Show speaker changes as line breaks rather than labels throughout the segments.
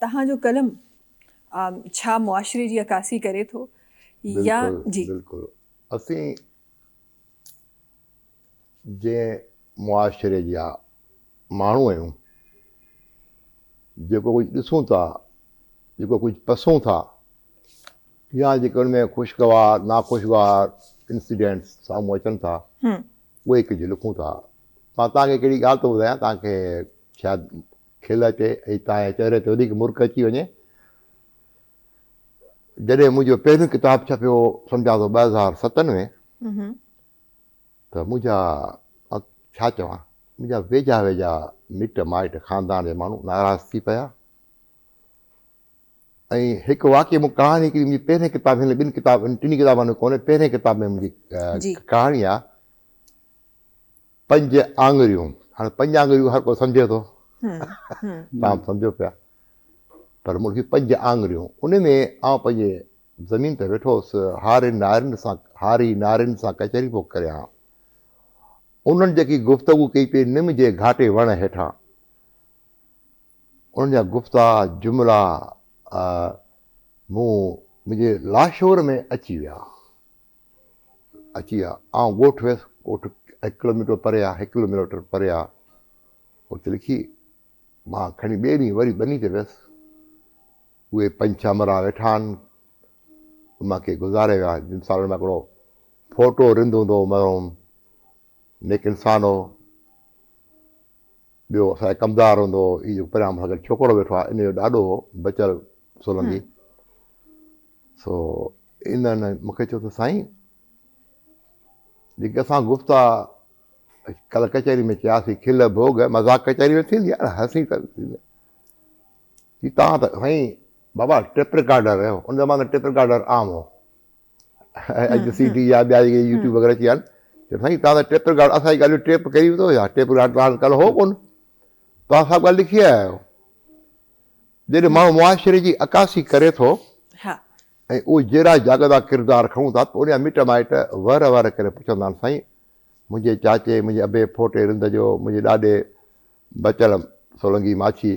توهان جو قلم ڇا معاشري جي عڪاسي ڪري ٿو يا
جي بلڪل اسين جنهن معاشري جا ماڻهو آهيون جيڪو ڪجهه ڏسون ٿا جيڪو ڪجهه پسون ٿا يا جيڪي ان ۾ خوشگوار ناخوشگوار انسيڊنٽس سامهون اچن ٿا اهي ڪجهه لکون ٿا. مان توهان کي هڪڙي ڳالهه ٿو ٻڌايان توهان کي شايد کل اچي ۽ توهان جي چهري تي وڌيڪ مرڪ اچي وڃي. جڏهن منهنجو پهريون ڪتاب ڇپيو سمجهان ٿو 2007 ۾ ته منهنجا ڇا چوان منهنجا ويجها ويجها مٽ مائٽ خاندان جا ماڻهو ناراض ٿي پيا. ۽ هڪ واقعي مون ڪهاڻي هڪڙي منهنجي پهرين ڪتاب هن ٻن ڪتاب ٽنهي ڪتابن ۾ ڪونهي پهرين ڪتاب ۾ منهنجي ڪهاڻي آ پنج آڱريون هاڻي پنج آڱريون هر ڪو سمجهي ٿو تان سمجهو پيا پر مون کي پنج آڱريون ان ۾ آئون پنهنجي زمين تي ويٺو هوس هارين نارين سان هاري نارين سان ڪچهري پيو ڪريان انهن جيڪي گفتگو ڪئي پئي نم جي گهاٽي وڻ هيٺان انهن جا گفتا، جملا، مون منهنجي لاشعور ۾ اچي ويا. اچي ويا. آئون ڳوٺ ويس، ڳوٺ هڪ ڪلوميٽر پري آ، هڪ ڪلوميٽر پري آ. اتي لکي مان کڻي ٻئي ڏينهن وري ٻني تي ويس. اهي پنج ڇهه همراهه ويٺا آهن. ان مان ڪي گذاري ويا، جن سالن مان هڪڙو ڦوٽو رند هوندو هو مرحوم، نيڪ انسان هو. ٻيو اسان جو ڪمدار هوندو هو، هي جيڪو پريان مون سان گڏ ڇوڪرو ويٺو آهي، ان جو ڏاڏو هو بچل سولنگي. سو انهن مون کي چيو ته سائين جيڪي اسان گفتا ڪلهه ڪچهري ۾ چياسين کل ڀوڳ مذاق ڪچهري ۾ ٿيندي آهي نه هسي ته ٿيندي آهي. توهان ته سائين بابا ٽيپ رڪارڊر آهيو، ان زماني ۾ ٽيپ رڪارڊر عام هو. اڄ سي ڊي يا ٻيا جيڪي يوٽيوب وغيره اچي ويا آهن چيو سائين توهان ته ٽيپ رڪارڊ اسان جي ڳالهيون ٽيپ ڪري وڌو ڇا ٽيپ رڪارڊ توهان وٽ ڪالهه هو ڪونه توهان سڀ ڳالهه لکي آيا آهيو جڏهن ماڻهو معاشري جي عڪاسي ڪري ٿو ۽ اهي جهڙا جاڳندا ڪردار کڻون ٿا ته ان جا مٽ مائٽ ور ور ڪري پڇندا آهن سائين منهنجي چاچي منهنجي ابي ڦوٽي رند جو منهنجي ڏاڏي بچل سولنگي ماڇي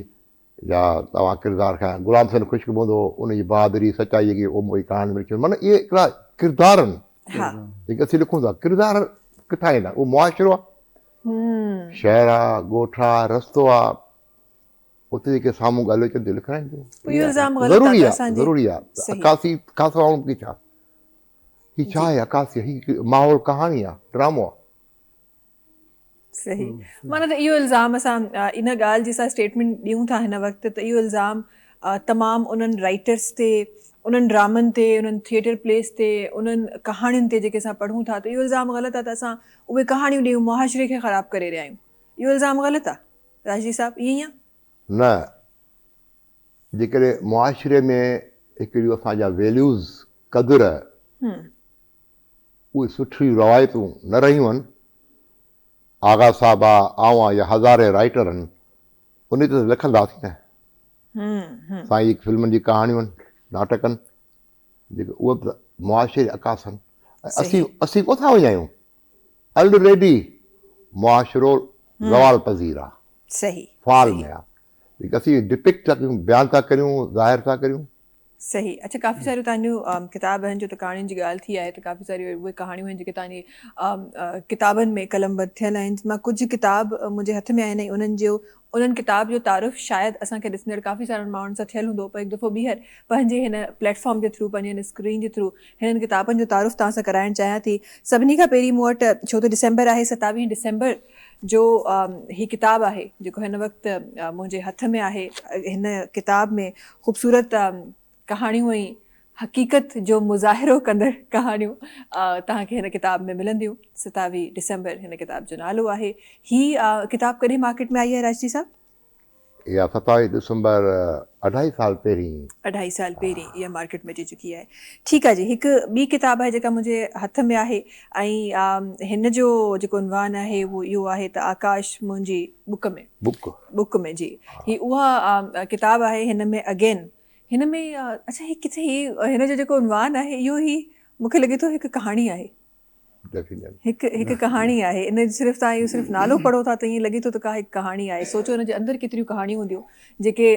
يا توهان ڪردار کان غلام حسين خشڪ به هوندو هو ان جي بهادري سچائي جيڪي اهو مون کي ڪهاڻي ۾ لکيو معنيٰ اهي هڪڙا ڪردار آهن جيڪي اسين لکون ٿا ڪردار ڪٿان ايندا اهو معاشرو آهي شهر آهي ڳوٺ آهي رستو آهي اتي جيڪي سامهون ڳالهيون اچن ٿيون لکرائن ٿيون ضروري آهي ضروري آهي عڪاسي کان سواء ڇا هي ڇا آهي عڪاسي هي ماحول ڪهاڻي آهي ڊرامو آهي
صحيح معنيٰ ته اهو الزام اسان ان ڳالهه جي اسان اسٽيٽمينٽ ڏيون ٿا هن وقت ته اهو الزام تمام انهن رائٽرس تي انهن ڊرامن تي انهن ٿيٽر پليس تي انهن ڪهاڻين تي جيڪي اسان پڙهون ٿا ته اهو الزام غلط آهي ته اسان اهي ڪهاڻيون ڏيون معاشري کي خراب ڪري رهيا آهيون اهو الزام غلط آهي راشدي صاحب ائين ئي آهي
نه جيڪڏهن معاشري ۾ هڪڙيون اسان جا ويليوز قدر اهي سٺيون روايتون نه رهيون آهن. آغا صاحب آ، آئون آ يا هزارين رائيٽر آهن، انهي تي ته لکنداسين نه. سائين جيڪي فلمن جي ڪهاڻيون آهن، ناٽڪ آهن، جيڪي اهي به معاشري جا عڪاس آهن. ۽ اسين اسين ڪو ٿا وڃايون. الريڊي معاشرو زوال پذير آ. فال ۾ آ. جيڪي اسين ڊپڪٽ ٿا ڪيون، بيان ٿا ڪريون، ظاهر ٿا ڪريون.
صحيح اڇا ڪافي ساريون توهان جون ڪتاب آهن جو ته ڪهاڻين جي ڳالهه ٿي آهي ته ڪافي ساريون اهي ڪهاڻيون آهن جيڪي توهان جي ڪتابن ۾ قلمبند ٿيل آهن جن مان ڪجهه ڪتاب منهنجي هٿ ۾ آهن ۽ انهن جو انهن ڪتاب جو تعارف شايد اسان کي ڏسندڙ ڪافي سارن ماڻهن سان ٿيل هوندو پر هڪ دفعو ٻيهر پنهنجي هن پليٽ فارم جي ٿرو پنهنجي هن اسڪرين جي ٿرو هنن ڪتابن جو تعارف توهان سان ڪرائڻ چاهيان ٿي سڀني کان پهرين مون وٽ ڇو ته ڊسمبر آهي ستاويهه ڊسمبر جو هي ڪتاب آهي جيڪو هن وقت منهنجي هٿ ۾ آهي. هن ڪتاب ۾ خوبصورت ڪهاڻيون ۽ حقيقت جو مظاهرو ڪندڙ ڪهاڻيون توهان کي هن ڪتاب ۾ ملنديون. ستاويهه ڊسمبر هن ڪتاب جو نالو آهي. هي ڪتاب ڪڏهن مارڪيٽ ۾ آئي آهي راشدي صاحب؟
اها ستاويهه ڊسمبر اڍائي سال پهرين.
اڍائي سال پهرين اها مارڪيٽ ۾ اچي چڪي آهي. ٺيڪ آهي جي هڪ ٻي ڪتاب آهي جيڪا منهنجي هٿ ۾ آهي ۽ هن جو جيڪو عنوان آهي اهو اهو آهي ته آڪاش منهنجي ٻڪ ۾.
ٻڪ.
ٻڪ ۾ جي هي اها ڪتاب آهي هن ۾ اگين هن ۾ اڇا هي ڪٿي هي هن جو جيڪو عنوان آهي اهو هي مون کي لڳي ٿو هڪ ڪهاڻي آهي.
ڊيفينيشن.
هڪ هڪ ڪهاڻي آهي. ان جو صرف توهان اهو صرف نالو پڙهو ٿا ته ائين لڳي ٿو ته ڪا هڪ ڪهاڻي آهي. سوچو ان جي اندر ڪيتريون ڪهاڻيون هونديون جيڪي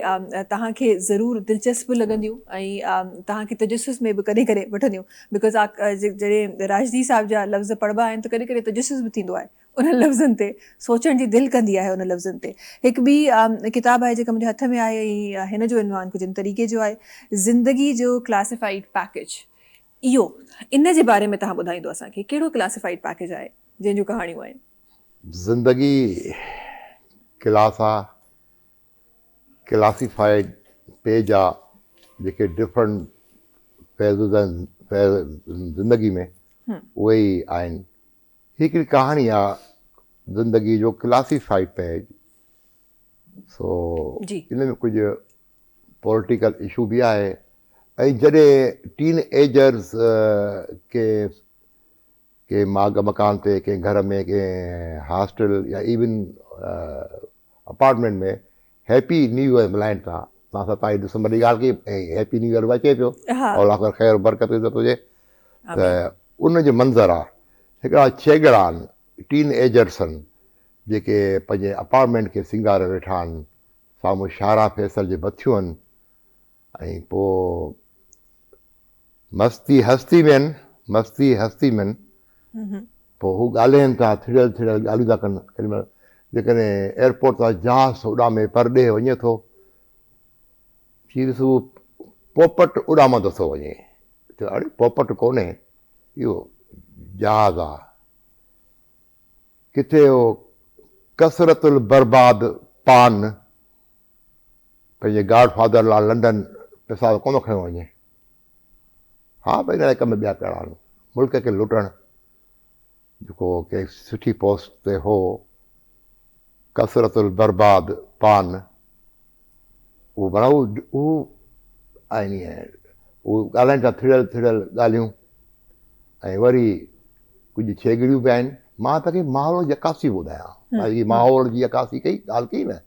توهان کي ضرور دلچسپ به لڳنديون ۽ توهان کي تجسس ۾ به ڪڏهن ڪڏهن وٺنديون because جڏهن راشدي صاحب جا لفظ پڙهبا آهن ته ڪڏهن ڪڏهن تجسس به ٿيندو آهي انهن لفظن تي سوچڻ جي دل ڪندي آهي انهن لفظن تي. هڪ ٻي ڪتاب آهي جيڪا منهنجي هٿ ۾ آهي ۽ هن جو عنوان ڪجهه ان طريقي جو آهي زندگي جو ڪلاسيفائيڊ پيڪيج. اهو ان جي باري ۾ توهان ٻڌائيندو اسان کي ڪهڙو ڪلاسيفائيڊ پيڪيج آهي جنهن جون ڪهاڻيون آهن.
زندگي ڪلاس آ ڪلاسيفائيڊ پيج آ جيڪي ڊفرنٽ فيزز آهن فيز زندگي ۾ اهي ئي آهن. هي هڪڙي ڪهاڻي آ زندگي جو ڪلاسيفائيڊ پيج سو ان ۾ ڪجهه پوليٽيڪل اشو به آهي ۽ جڏهن ٽين ايجرز ڪي ڪنهن ماڳ مڪان تي ڪنهن گهر ۾ ڪنهن هاسٽل يا ايون اپارٽمينٽ ۾ هيپي نيو ايئر ملهائن ٿا توهان سان تائين ڊسمبر جي ڳالهه ڪئي ۽ هيپي نيو ايئر به اچي پيو الله خير خير برڪت عزت هجي ته ان جو منظر آ هڪڙا ڇيڳڙا آهن ٽين ايجرس آهن جيڪي پنهنجي اپارٽمينٽ کي سينگاري ويٺا آهن سامهون شاهراهه فيصل جي بٿيون آهن ۽ پوء مستي هستي ۾ آهن مستي هستي ۾ آهن پوء هو ڳالهائين ٿا ٿڙيل ٿڙيل ڳالهيون ٿا ڪن ڪيڏي مهل جيڪڏهن ايئرپورٽ تان جهاز اڏامي پرڏيهه وڃي ٿو چي ڏس هو پوپٽ اڏامندو ٿو وڃي چيو اڙي پوپٽ ڪونهي اهو جهاز آ ڪٿي اهو ڪثرت البرباد پان پنهنجي گاڊ فادر لاء لنڊن پئسا ته ڪونه کڻيو وڃي. ها ڀئي ان جا ڪم ٻيا ڪهڙا آهن. ملڪ کي لٽڻ جيڪو ڪنهن سٺي پوسٽ تي هو ڪثرت البرباد پان اهو معنيٰ هو هو آهن ائين هو ڳالهائين ٿا ٿڙيل ٿڙيل ڳالهيون ۽ وري ڪجهه ڇيڳڙيون به آهن. مان توکي ماحول جي عڪاسي ٻڌايان. مان جيڪي ماحول جي عڪاسي ڪئي ڳالهه ڪئي نه.